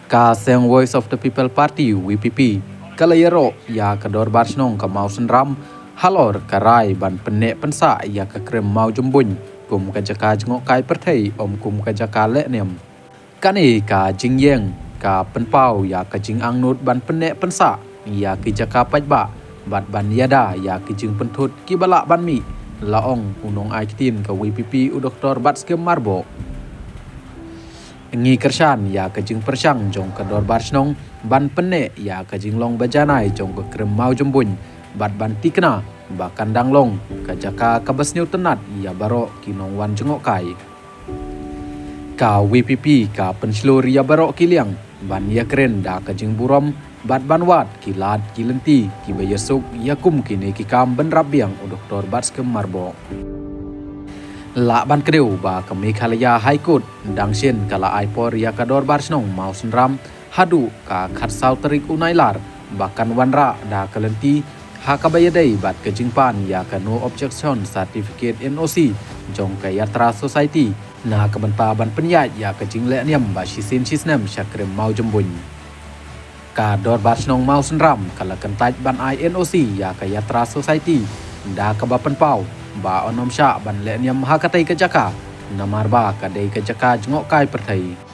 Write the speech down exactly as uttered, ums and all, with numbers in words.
Ka seng Voice of the People Party, V P P, ka la ïaroh ïa ka Dorbar Shnong ka Mawsynram halor ka rai ban pynneh pynsah ïa ka krem mawjymbuiñ kum ka jaka jngohkai pyrthei, ym kum ka jaka lehniam. Kane ka jingïeng ka pynpaw ïa ka jingangnud ban pynneh pynsah ïa ki jaka paidbah bad ban ïada ïa ki jingpynthut kiba lah ban mih, la ong u nongai ktien ka V P P, u Doktor Batskhem Myrboh. Ngi kyrshan ïa ka jingpyrshang jong ka Dorbar Shnong ban pynneh ïa ka jinglong bajanai jong ka krem mawjymbuiñ bad ban tikna ba kan dang long ka jaka kaba sngewtynnad ïa baroh ki nongwan jngohkai. Ka V P P ka pynshlur ïa baroh ki liang ban ïakren da ka jingburom bad ban wad ki lad ki lynti kiba ïasuk ïa kum kine ki kam, bynrap biang u Doktor Batskhem Myrboh. Lah ban kdew ba ka Meghalaya High Court dang shen ka la ai por ïa ka Dorbar Shnong Mawsynram haduh ka khatsaw tarik u Nailar ba kan wanrah da ka lynti ha kaba ïadei bad ka jingpan ïa ka No Objection Certificate, N O C, jong ka Yatra Society na ka bynta ban pynïaid ïa ka jinglehniam ba shisien shisnem sha krem mawjymbuiñ. Ka Dorbar Shnong Mawsynram ka la kyntait ban ai N O C ïa ka Yatra Society da kaba pynpaw ba yn ym shah ban lehniam ha katei ka jaka namar ba ka dei ka jaka jngohkai pyrthei.